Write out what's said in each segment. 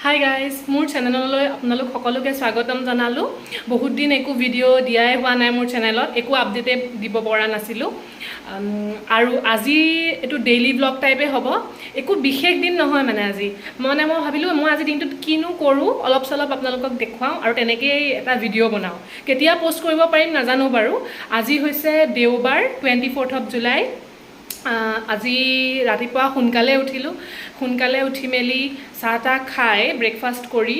Hi guys, মোৰ চেনেললৈ আপোনালোক সকলোকে স্বাগতম জনালোঁ। বহুত দিন একো ভিডিঅ' দিয়াই হোৱা নাই, মোৰ চেনেলত একো আপডেটে দিব পৰা নাছিলোঁ। আৰু আজি এইটো ডেইলি ব্লগ টাইপে হ'ব, একো বিশেষ দিন নহয়। মানে আজি মানে মই ভাবিলোঁ মই আজি দিনটোত কিনো কৰোঁ অলপ চলপ আপোনালোকক দেখুৱাওঁ আৰু তেনেকেই এটা ভিডিঅ' বনাওঁ। কেতিয়া প'ষ্ট কৰিব পাৰিম নাজানো বাৰু। আজি হৈছে দেওবাৰ, 24 অফ জুলাই। আজি ৰাতিপুৱা সোনকালে উঠিলোঁ। সোনকালে উঠি মেলি চাহ তাহ খাই ব্ৰেকফাষ্ট কৰি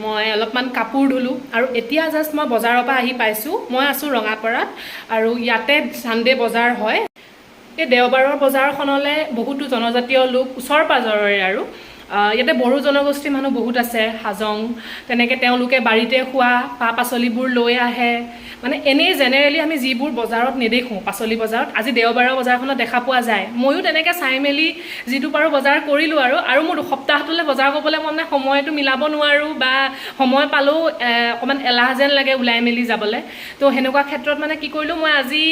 মই অলপমান কাপোৰ ধুলোঁ আৰু এতিয়া জাষ্ট মই বজাৰৰ পৰা আহি পাইছোঁ। মই আছোঁ ৰঙাপাৰাত আৰু ইয়াতে ছানডে বজাৰ হয়। এই দেওবাৰৰ বজাৰখনলৈ বহুতো জনজাতীয় লোক ওচৰ পাজৰৰে আৰু ইয়াতে বড়ো জনগোষ্ঠীৰ মানুহ বহুত আছে, হাজং, তেনেকৈ তেওঁলোকে বাৰীতে খোৱা পাচলিবোৰ লৈ আহে। মানে এনেই জেনেৰেলি আমি যিবোৰ বজাৰত নেদেখোঁ, পাচলি বজাৰত, আজি দেওবাৰৰ বজাৰখনত দেখা পোৱা যায়। ময়ো তেনেকৈ চাই মেলি যিটো পাৰোঁ বজাৰ কৰিলোঁ। আৰু মোৰ সপ্তাহটোলৈ বজাৰ কৰিবলৈ মই মানে সময়টো মিলাব নোৱাৰোঁ বা সময় পালেও অকণমান এলাহ যেন লাগে ওলাই মেলি যাবলৈ। তো সেনেকুৱা ক্ষেত্ৰত মানে কি কৰিলোঁ, মই আজি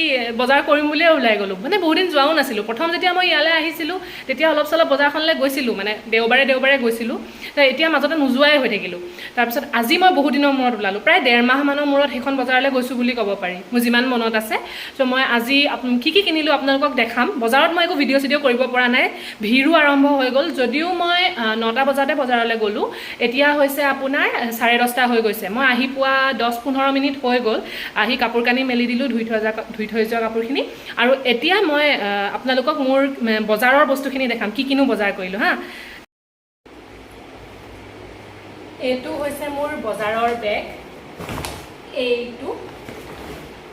বজাৰ কৰিম বুলিয়ে ওলাই গ'লোঁ। মানে বহুদিন যোৱাও নাছিলোঁ। প্ৰথম যেতিয়া মই ইয়ালৈ আহিছিলোঁ তেতিয়া অলপ চলপ বজাৰখনলৈ গৈছিলোঁ, মানে দেওবাৰে দেওবাৰে গৈছিলোঁ। তো এতিয়া মাজতে নোযোৱাই হৈ থাকিলোঁ। তাৰপিছত আজি মই বহুত দিনৰ মূৰত ওলালোঁ, প্ৰায় ডেৰ মাহমানৰ মূৰত সেইখন বজাৰলৈ গৈছোঁ বুলি ক'ব পাৰি, মোৰ যিমান মনত আছে। চ' মই আজি কি কি কিনিলোঁ আপোনালোকক দেখাম। বজাৰত মই একো ভিডিঅ' চিডিঅ' কৰিব পৰা নাই, ভিৰো আৰম্ভ হৈ গ'ল। যদিও মই 9টা বজাতে বজাৰলৈ গ'লোঁ, এতিয়া হৈছে আপোনাৰ 10:30 হৈ গৈছে। মই আহি পোৱা 10-15 মিনিট হৈ গ'ল। আহি কাপোৰ কানি মেলি দিলোঁ, ধুই থৈ যোৱা কাপোৰখিনি। আৰু এতিয়া মই আপোনালোকক মোৰ বজাৰৰ বস্তুখিনি দেখাম, কি কিনো বজাৰ কৰিলোঁ। হা, এইটো হৈছে মোৰ বজাৰৰ বেগ এইটো।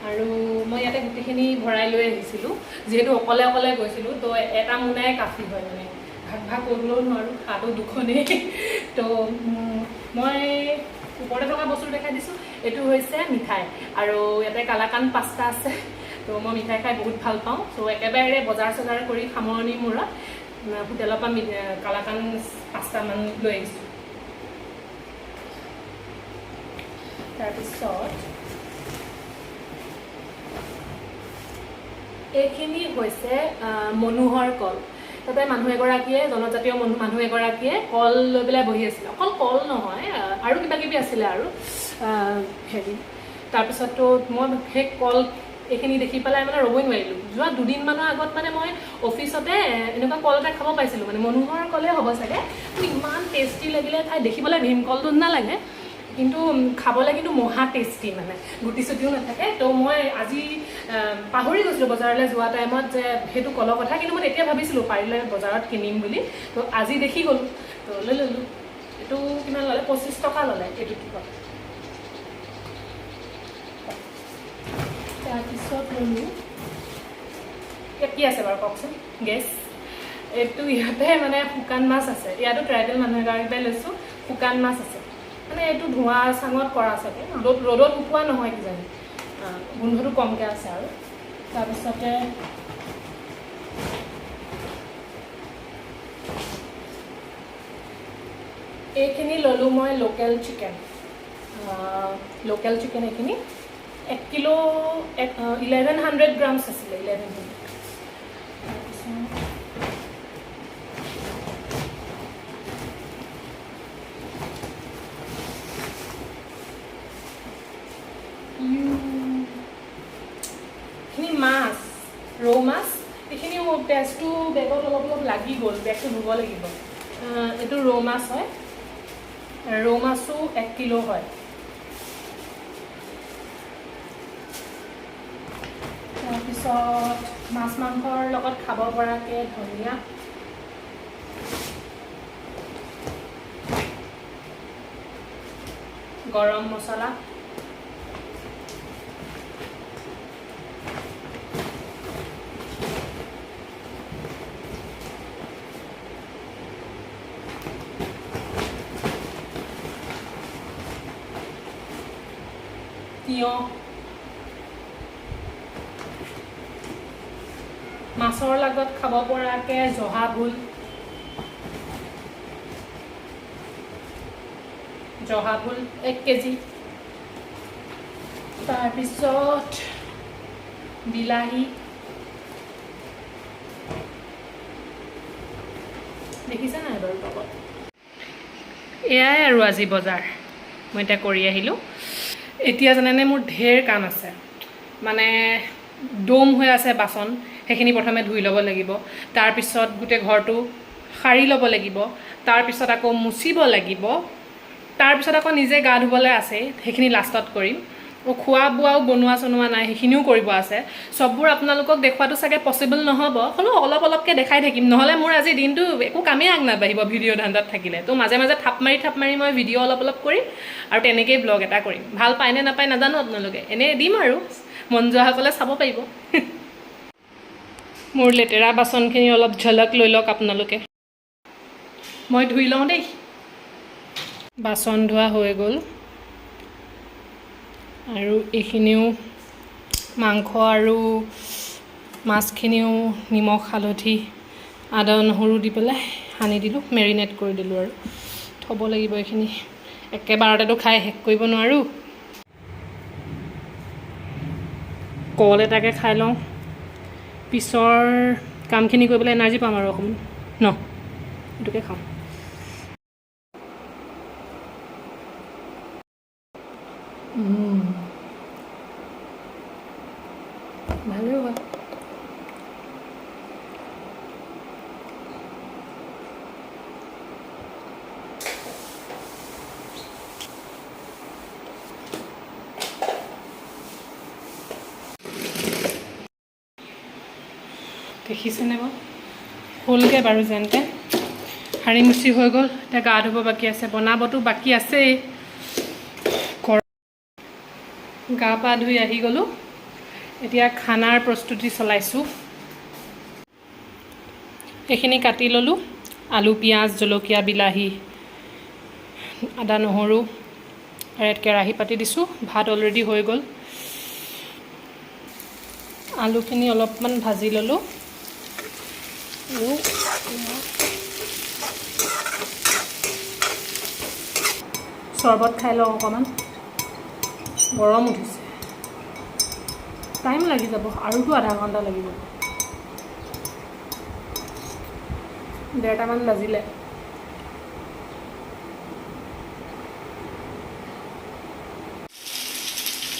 আৰু মই ইয়াতে গোটেইখিনি ভৰাই লৈ আহিছিলোঁ। যিহেতু অকলে অকলে গৈছিলোঁ, তো এটা মোনাই কাফি হয়, মানে ভাগ ভাগ কৰিবলৈও নোৱাৰোঁ, হাতো দুখনেই। তো মই ওপৰতে থকা বস্তু দেখাই দিছোঁ। এইটো হৈছে মিঠাই আৰু ইয়াতে কালাকান 5টা আছে। তো মই মিঠাই খাই বহুত ভাল পাওঁ। চ' একেবাৰে বজাৰ চজাৰ কৰি সামৰণি মূৰত হোটেলৰ পৰা কালাকান 5টামান লৈ আহিছোঁ। তাৰপিছত এইখিনি হৈছে মনোহৰ কল। তাতে মানুহ এগৰাকীয়ে, জনজাতীয় মানুহ এগৰাকীয়ে কল লৈ পেলাই বহি আছিলে। অকল কল নহয়, আৰু কিবা কিবি আছিলে আৰু হেৰি। তাৰপিছতো মই সেই কল এইখিনি দেখি পেলাই মানে ৰ'বই নোৱাৰিলোঁ। যোৱা দুদিনমানৰ আগত মানে মই অফিচতে এনেকুৱা কল এটা খাব পাইছিলোঁ, মানে মনোহৰ কলেই হ'ব চাগে। ইমান টেষ্টি লাগিলে খাই। দেখিবলৈ ভীমকলটো নালাগে, কিন্তু খাবলৈ কিন্তু মহা টেষ্টি, মানে গুটি চুটিও নাথাকে। তো মই আজি পাহৰি গৈছিলোঁ বজাৰলৈ যোৱা টাইমত যে সেইটো কলৰ কথা, কিন্তু মই তেতিয়া ভাবিছিলোঁ পাৰিলে বজাৰত কিনিম বুলি। তো আজি দেখি গ'লোঁ, তো লৈ ল'লোঁ। এইটো কিমান ল'লে? 25 টকা ল'লে এইটো টিকট। তাৰপিছত ল'লোঁ, ইয়াত কি আছে বাৰু কওকচোন? গেছ। এইটো ইয়াতে মানে শুকান মাছ আছে। ইয়াতো ট্ৰাইবেল মানুহ এগৰাকীৰ পৰাই লৈছোঁ। শুকান মাছ আছে, মানে এইটো ধোঁৱা চাঙত কৰা চাগে, ৰ'দত শুকোৱা নহয় কিজানি, গোন্ধটো কমকৈ আছে। আৰু তাৰপিছতে এইখিনি ল'লোঁ মই লোকেল চিকেন। লোকেল চিকেন এইখিনি 1 কিলো 1100 গ্ৰামছ আছিলে, 1100। তাৰপিছত এইখিনি মাছ, ৰৌ মাছ। এইখিনিও তেজটো বেগত অলপ অলপ লাগি গ'ল, বেগটো ধুব লাগিব। এইটো ৰৌ মাছ হয়, ৰৌ মাছো 1 কিলো হয়। তাৰপিছত মাছ মাংসৰ লগত খাব পৰাকৈ ধনিয়া, গৰম মছলা, তিয়ঁহ, মাছৰ লগত খাব পৰাকৈ জহা ভোল, জহা ভোল 1 কেজি। তাৰপিছত বিলাহী দেখিছে নাই বাৰু তলত। এয়াই আৰু আজি বজাৰ মই এতিয়া কৰি আহিলোঁ। এতিয়া জানেনে মোৰ ঢেৰ কাম আছে, মানে দম হৈ আছে বাচন, সেইখিনি প্ৰথমে ধুই ল'ব লাগিব, তাৰপিছত গোটেই ঘৰটো সাৰি ল'ব লাগিব, তাৰপিছত আকৌ মুচিব লাগিব, তাৰপিছত আকৌ নিজে গা ধুবলৈ আছেই, সেইখিনি লাষ্টত কৰিম। খোৱা বোৱাও বনোৱা চনোৱা নাই, সেইখিনিও কৰিব আছে। চববোৰ আপোনালোকক দেখুৱাটো চাগে পচিবল নহ'ব, হ'লেও অলপ অলপকৈ দেখাই থাকিম, নহ'লে মোৰ আজি দিনটো একো কামেই আগ নাবাঢ়িব ভিডিঅ' ধান্দাত থাকিলে। তো মাজে মাজে থাপ মাৰি থাপ মাৰি মই ভিডিঅ' অলপ অলপ কৰিম আৰু তেনেকেই ব্লগ এটা কৰিম। ভাল পায়নে নাপায় নাজানো, আপোনালোকে এনেই দিম আৰু মন যোৱাসকলে চাব পাৰিব। মোৰ লেতেৰা বাচনখিনি অলপ ঝলক লৈ লওক আপোনালোকে। মই ধুই লওঁ দেই। বাচন ধোৱা হৈ গ'ল আৰু এইখিনিও মাংস আৰু মাছখিনিও নিমখ হালধি আদা নহৰু দি পেলাই সানি দিলোঁ, মেৰিনেট কৰি দিলোঁ আৰু থ'ব লাগিব এইখিনি, একেবাৰতেতো খাই শেষ কৰিব নোৱাৰোঁ। কল এটাকে খাই লওঁ, পিছৰ কামখিনি কৰিবলৈ এনাৰ্জি পাম আৰু অকণমান ন, এইটোকে খাওঁ। ভালেই হয়। দেখিছেনে বাৰু, হ'লগৈ বাৰু যেন তেন, সাৰি মুচি হৈ গ'ল। এতিয়া গা ধুব বাকী আছে, বনাবতো বাকী আছেই। গা পা ধুই আহি গ'লোঁ, এতিয়া খানাৰ প্ৰস্তুতি চলাইছোঁ। এইখিনি কাটি ল'লোঁ, আলু পিঁয়াজ জলকীয়া বিলাহী আদা নহৰু, আৰু ইয়াত কেৰাহী পাতি দিছোঁ। ভাত অলৰেডি হৈ গ'ল। আলুখিনি অলপমান ভাজি ল'লোঁ আৰু চৰ্বত খাই লওঁ অকণমান, গৰম উঠিছে। টাইম লাগি যাব, আৰুতো আধা ঘণ্টা লাগিব। 1:30মান বাজিলে।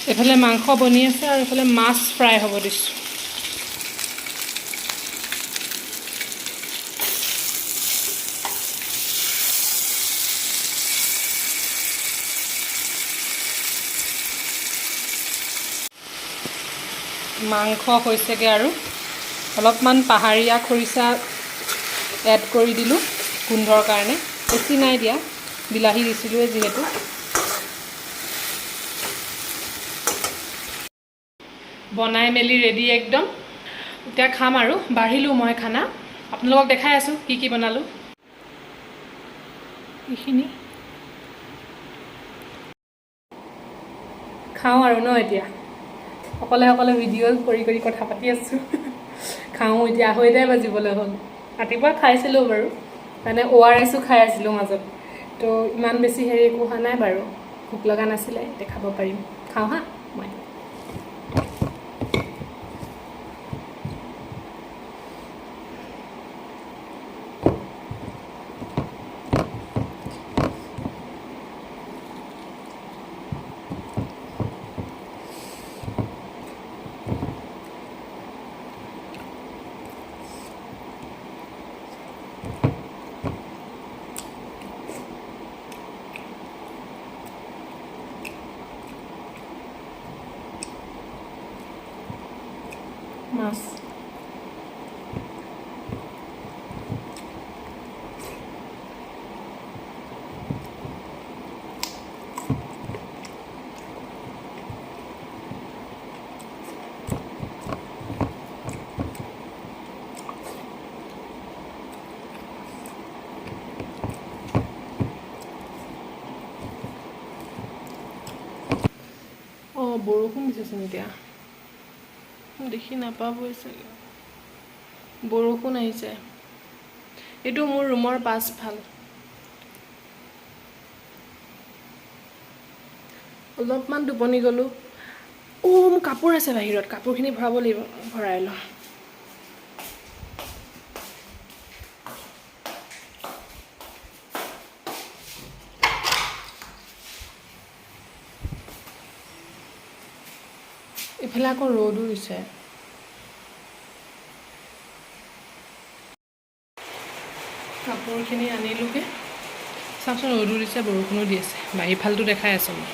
এইফালে মাংস বনি আছে আৰু এইফালে মাছ ফ্ৰাই হ'ব দিছোঁ। মাংস হৈছেগৈ আৰু অলপমান পাহাৰীয়া খৰিচা এড কৰি দিলোঁ গোন্ধৰ কাৰণে, বেছি নাই দিয়া, বিলাহী দিছিলোঁৱে যিহেতু। বনাই মেলি ৰেডি একদম, এতিয়া খাম আৰু। বাঢ়িলোঁ মই খানা, আপোনালোকক দেখাই আছোঁ কি কি বনালোঁ। এইখিনি খাওঁ আৰু ন, এতিয়া অকলে অকলে ভিডিঅ' কৰি কৰি কথা পাতি আছোঁ। খাওঁ এতিয়া, 2:30 বাজিবলৈ হ'ল। ৰাতিপুৱা খাইছিলোঁ বাৰু, মানে অ' আৰ এছো খাই আছিলোঁ মাজত, তো ইমান বেছি হেৰি একো হোৱা নাই বাৰু, ভোক লগা নাছিলে, এতিয়া খাব পাৰিম। খাওঁ হা মই। মাছ অঁ, বৰষুণ দিছেচোন, এতিয়া দেখি নাপাবই চাগে। বৰষুণ আহিছে। এইটো মোৰ ৰুমৰ পাছফাল। অলপমান টোপনি গ'লোঁ। অ' মোৰ কাপোৰ আছে বাহিৰত, কাপোৰখিনি ভৰাব লাগিব, ভৰাই লওঁ। ইফালে আকৌ ৰ'দো দিছে। কাপোৰখিনি আনিলোগৈ। চাওকচোন, ৰ'দো দিছে, বৰষুণো দি আছে। বাহিৰ ফালটো দেখাই আছোঁ মই।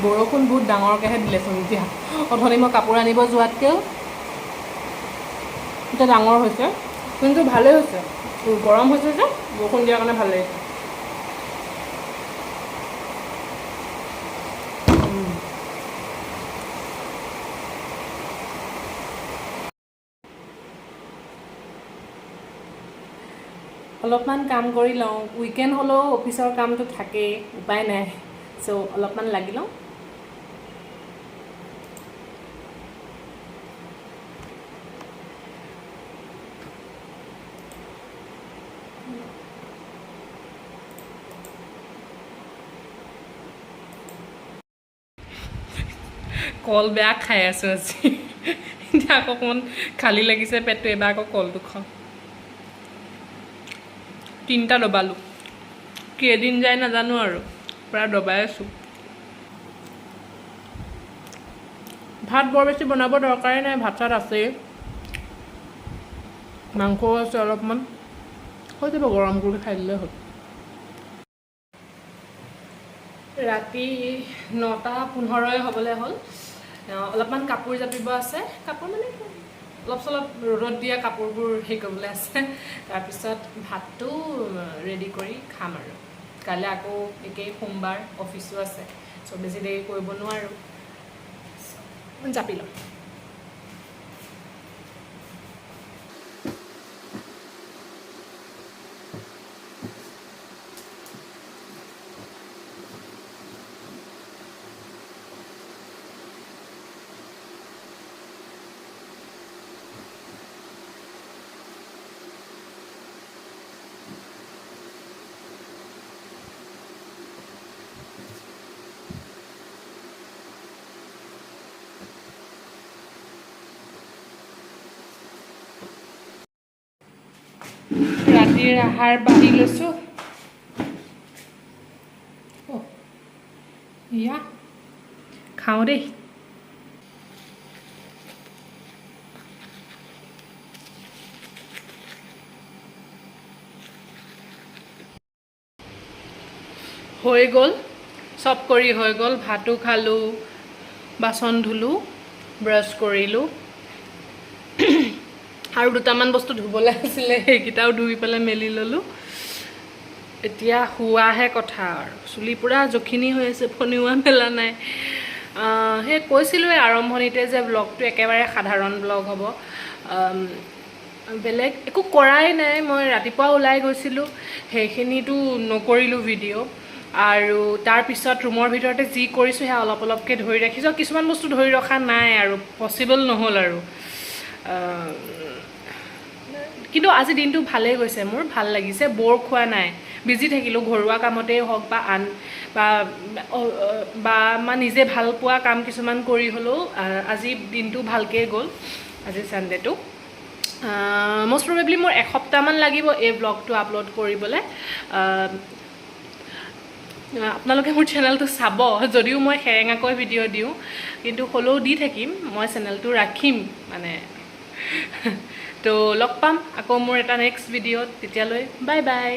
বৰষুণ বহুত ডাঙৰকৈহে দিলেচোন এতিয়া। অথনি মই কাপোৰ আনিব যোৱাতকৈও এতিয়া ডাঙৰ হৈছে, কিন্তু ভালেই হৈছে। গৰম হৈছে যে, বৰষুণ দিয়াৰ কাৰণে ভাল লাগিছে। অলপমান কাম কৰি লওঁ। উইকেণ্ড হ'লেও অফিচৰ কামটো থাকেই, উপায় নাই। চ' অলপমান লাগি লওঁ। কল বেয়া খাই আছোঁ আজি। এতিয়া আকৌ অকণমান খালী লাগিছে পেটটো, এবাৰ আকৌ কলটো খাওঁ। তিনিটা দবালোঁ, কেইদিন যায় নাজানো আৰু, পূৰা দবাই আছোঁ। ভাত বৰ বেছি বনাব দৰকাৰেই নাই, ভাত চাত আছেই, মাংসও আছে অলপমান, হৈ যাব, গৰম কৰি খাই দিলে হ'ল। ৰাতি 9:15 হ'বলৈ হ'ল। অলপমান কাপোৰ জাপিব আছে, কাপোৰ মানে অলপ চলপ ৰ'দত দিয়া কাপোৰবোৰ হেৰি কৰিবলৈ আছে। তাৰপিছত ভাতটো ৰেডি কৰি খাম আৰু। কাইলৈ আকৌ একেই সোমবাৰ, অফিচো আছে, চ' বেছি দেৰি কৰিব নোৱাৰোঁ, জাপি ল'ম। ৰাতিৰ আহাৰ বাঢ়ি লৈছোঁ। ইয়া খাওঁ দেই। হৈ গ'ল, চব কৰি হৈ গ'ল। ভাতো খালোঁ, বাচন ধুলোঁ, ব্ৰাছ কৰিলোঁ, আৰু দুটামান বস্তু ধুবলৈ আছিলে, সেইকেইটাও ধুই পেলাই মেলি ল'লোঁ। এতিয়া শোৱাহে কথা আৰু। চুলি পূৰা জখিনী হৈ আছে, ফণিওৱা মেলা নাই। সেই কৈছিলোঁৱে আৰম্ভণিতে যে ব্লগটো একেবাৰে সাধাৰণ ব্লগ হ'ব, বেলেগ একো কৰাই নাই। মই ৰাতিপুৱা ওলাই গৈছিলোঁ, সেইখিনিতো নকৰিলোঁ ভিডিঅ', আৰু তাৰপিছত ৰুমৰ ভিতৰতে যি কৰিছোঁ সেয়া অলপ অলপকৈ ধৰি ৰাখিছোঁ। কিছুমান বস্তু ধৰি ৰখা নাই আৰু, পচিবল নহ'ল আৰু। কিন্তু আজি দিনটো ভালেই গৈছে, মোৰ ভাল লাগিছে, ব'ৰ খোৱা নাই, বিজি থাকিলোঁ ঘৰুৱা কামতেই হওক বা আন বা বা নিজে ভাল পোৱা কাম কিছুমান কৰি হ'লেও আজি দিনটো ভালকৈ গ'ল। আজি ছানডেটো মষ্ট প্ৰবেবলি মোৰ এসপ্তাহমান লাগিব এই ব্লগটো আপলোড কৰিবলৈ। আপোনালোকে মোৰ চেনেলটো চাব, যদিও মই সেৰেঙাকৈ ভিডিঅ' দিওঁ, কিন্তু হ'লেও দি থাকিম, মই চেনেলটো ৰাখিম মানে। তো লগ পাম আকৌ মোৰ এটা নেক্সট ভিডিঅ'ত, তেতিয়ালৈ বাই বাই।